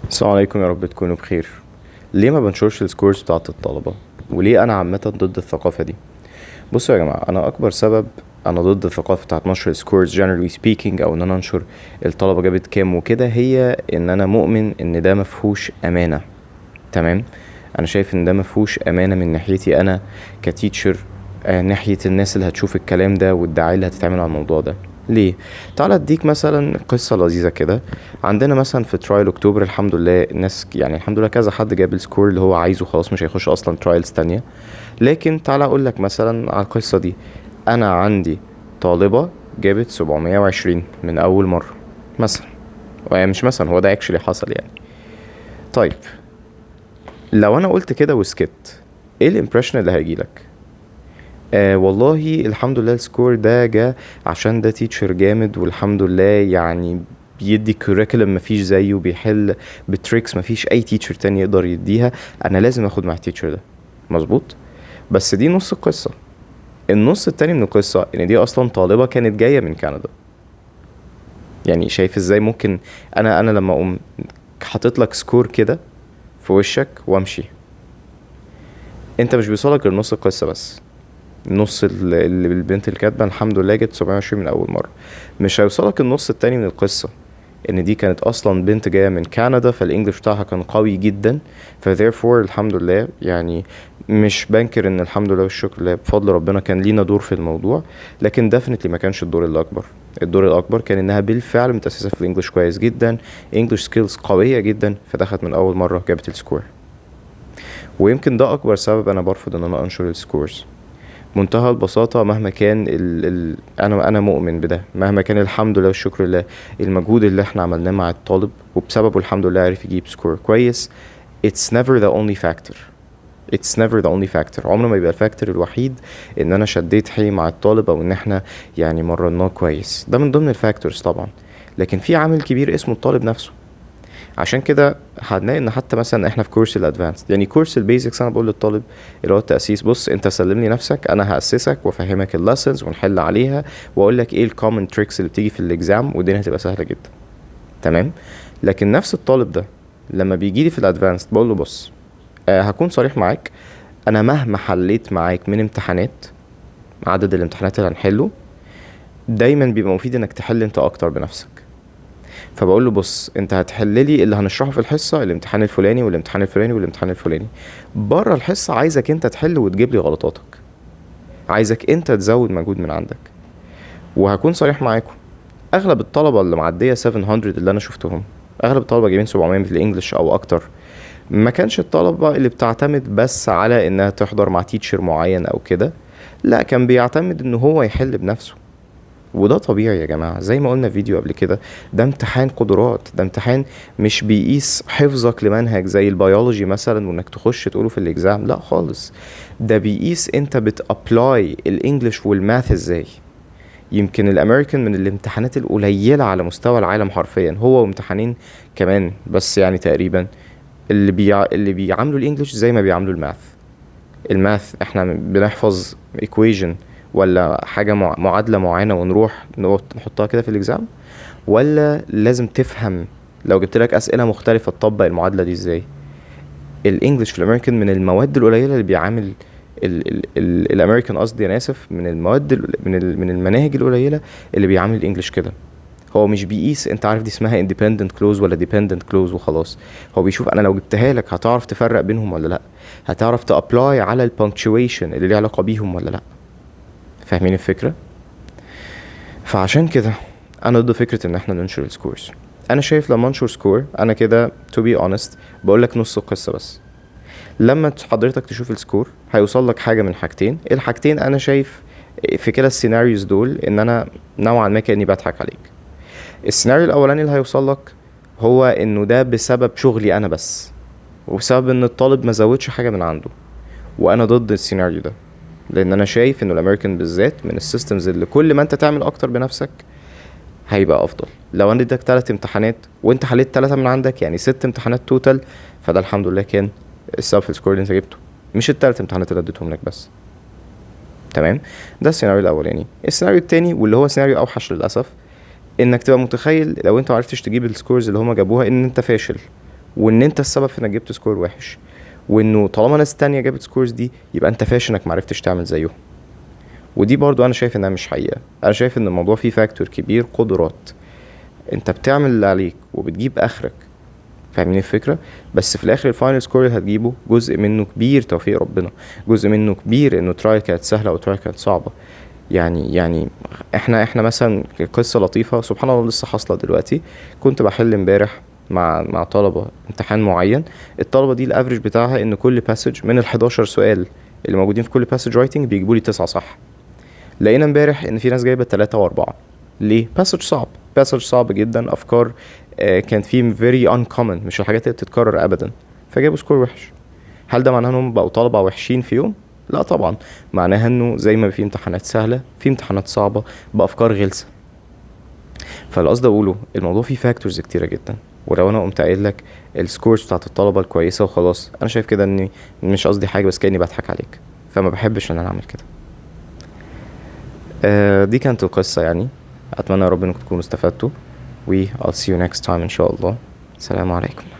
السلام عليكم، يا رب تكونوا بخير. ليه ما بنشرش ال scores بتاعت الطلبة؟ وليه انا عامة ضد الثقافة دي؟ بصوا يا جماعة، انا اكبر سبب انا ضد الثقافة بتاعت نشر ال scores generally speaking، او ان انا انشر الطلبة جابت كام وكده، هي ان انا مؤمن ان ده مفهوش امانة. تمام؟ انا شايف ان ده مفهوش امانة من ناحيتي انا ك teacher، ناحية الناس اللي هتشوف الكلام ده والدعاية اللي هتتعمل على الموضوع ده. ليه؟ تعال اديك مثلا قصة لذيذة كده. عندنا مثلا في trial اكتوبر الحمد لله الناس، يعني الحمد لله كذا حد جاب ال score اللي هو عايزه، خلاص مش هيخش اصلا trials تانية. لكن تعال اقول لك مثلا على القصة دي، انا عندي طالبة جابت 720 من اول مرة مثلا، يعني مش مثلا، هو ده actually حصل يعني. طيب لو انا قلت كده وسكت، ايه ال impression اللي هيجيلك؟ والله الحمد لله ال score ده جه عشان ده teacher جامد، والحمد لله يعني بيدي curriculum مفيش زيه، بيحل ب tricks مفيش اي teacher تاني يقدر يديها، انا لازم اخد مع ال teacher ده. مظبوط؟ بس دي نص القصة. النص التاني من القصة ان دي اصلا طالبة كانت جاية من كندا. يعني شايف ازاي ممكن انا لما اقوم حاطط لك score كده في وشك وامشي، انت مش بيوصلك غير نص القصة بس، نص اللي البنت اللي كاتبه الحمد لله جبت 720 من اول مره. مش هيوصلك النص التاني من القصه، ان دي كانت اصلا بنت جايه من كندا، فال English بتاعها كان قوي جدا، ف therefore الحمد لله، يعني مش بنكر ان الحمد لله والشكر لله بفضل ربنا كان لينا دور في الموضوع، لكن definitely ما كانش الدور الاكبر. الدور الاكبر كان انها بالفعل متاسسه في ال English كويس جدا، English skills قويه جدا، فدخلت من اول مره جابت ال score. ويمكن ده اكبر سبب انا برفض ان انا انشر ال scores. منتهى البساطة، مهما كان ال ال أنا مؤمن بده، مهما كان الحمد لله والشكر لله المجهود اللي احنا عملناه مع الطالب وبسببه الحمد لله عرف يجيب score كويس، it's never the only factor. it's never the only factor. عمره ما يبقى ال factor الوحيد ان انا شديت حيلي مع الطالب او ان احنا يعني مرناه كويس، ده من ضمن ال factors طبعا، لكن في عامل كبير اسمه الطالب نفسه. عشان كده هنلاقي ان حتى مثلا احنا في كورس ال advanced، يعني كورس ال basics، انا بقول للطالب اللي هو التاسيس، بص انت سلمني نفسك، انا هاسسك وافهمك ال lessons ونحل عليها واقول لك ايه ال common tricks اللي بتيجي في ال exam، والدنيا هتبقى سهله جدا. تمام؟ لكن نفس الطالب ده لما بيجي لي في ال advanced بقول له بص، هكون صريح معاك، انا مهما حليت معاك من امتحانات، عدد الامتحانات اللي هنحله دايما بيبقى مفيد انك تحل انت اكتر بنفسك. فبقول له بص انت هتحل لي اللي هنشرحه في الحصه، الامتحان الفلاني والامتحان الفلاني والامتحان الفلاني، بره الحصه عايزك انت تحل وتجيب لي غلطاتك، عايزك انت تزود مجهود من عندك. وهكون صريح معاكم، اغلب الطلبه اللي معديه 700 اللي انا شفتهم، اغلب الطلبه جايبين 700 في ال English او اكتر، ما كانش الطلبه اللي بتعتمد بس على انها تحضر مع teacher معين او كده، لا كان بيعتمد ان هو يحل بنفسه. وده طبيعي يا جماعة، زي ما قلنا في فيديو قبل كده، ده امتحان قدرات، ده امتحان مش بيقيس حفظك لمنهج زي البيولوجي مثلا وانك تخش تقوله في ال exam، لا خالص، ده بيقيس انت بت apply ال English وال math ازاي. يمكن الامريكان من الامتحانات القليلة على مستوى العالم حرفيا، هو وامتحانين كمان بس يعني تقريبا، اللي بيعاملوا ال English زي ما بيعاملوا ال math. ال math احنا بنحفظ equation ولا حاجة معادلة معينة ونروح نحطها كده في ال exam، ولا لازم تفهم لو جبت لك أسئلة مختلفة تطبق المعادلة دي ازاي. ال English في الامريكان من المواد القليلة اللي بيعامل الامريكان، قصدي انا اسف، من المواد من المناهج القليلة اللي بيعامل ال English كده. هو مش بيقيس انت عارف دي اسمها independent clause ولا dependent clause وخلاص، هو بيشوف انا لو جبتها لك هتعرف تفرق بينهم ولا لا، هتعرف ت apply على ال punctuation اللي ليه علاقة بيهم ولا لا. فاهمين الفكرة؟ فعشان كده انا ضد فكرة ان احنا ننشر ال scores. انا شايف لما انشر score انا كده to be honest بقول لك نص القصة بس. لما حضرتك تشوف ال score هيوصل لك حاجة من حاجتين، الحاجتين انا شايف في كلا ال scenarios دول ان انا نوعا ما كأني بضحك عليك. السيناريو الاولاني اللي هيوصل لك هو انه ده بسبب شغلي انا بس، وبسبب ان الطالب ما زودش حاجة من عنده، وانا ضد السيناريو ده، لان انا شايف انه الامريكان بالذات من ال systems اللي كل ما انت تعمل اكتر بنفسك هيبقى افضل. لو انا اديتك 3 امتحانات وانت حليت 3 من عندك، يعني 6 امتحانات total، فده الحمد لله كان السبب في ال score اللي انت جبته، مش التلات امتحانات اللي اديتهم لك بس. تمام؟ ده السيناريو الاولاني. السيناريو التاني واللي هو سيناريو اوحش للاسف، انك تبقى متخيل لو انت معرفتش تجيب ال scores اللي هما جابوها ان انت فاشل، وان انت السبب في انك جبت score وحش، وانه طالما ناس تانية جابت scores دي يبقى انت فاشل انك معرفتش تعمل زيهم. ودي برضو انا شايف انها مش حقيقة. انا شايف ان الموضوع فيه factor كبير قدرات، انت بتعمل اللي عليك وبتجيب اخرك، فاهمين الفكرة؟ بس في الاخر ال final score اللي هتجيبه جزء منه كبير توفيق ربنا، جزء منه كبير انه trial كانت سهلة او trial كانت صعبة. يعني احنا مثلا قصة لطيفة سبحان الله لسه حاصلة دلوقتي، كنت بحل امبارح مع طلبة امتحان معين. الطلبة دي ال average بتاعها ان كل passage من ال11 سؤال اللي موجودين في كل passage writing بيجيبوا لي 9 صح. لقينا امبارح ان في ناس جايبة 3 و4. ليه؟ passage صعب، passage صعب جدا، افكار كان فيه very uncommon، مش الحاجات اللي بتتكرر ابدا، فجابوا score وحش. هل ده معناه انهم بقوا طلبة وحشين في يوم؟ لا طبعا، معناها انه زي ما في امتحانات سهلة في امتحانات صعبة بافكار غلسة. فالقصد اقوله الموضوع فيه factors كتيرة جدا، ولو انا قمت قايل لك ال scores بتاعت الطلبة الكويسة وخلاص، انا شايف كده اني مش قصدي حاجة، بس كأني بضحك عليك، فما بحبش ان انا اعمل كده. دي كانت القصة يعني. اتمنى يا رب انكم تكونوا استفدتوا، و I'll see you next time ان شاء الله. السلام عليكم.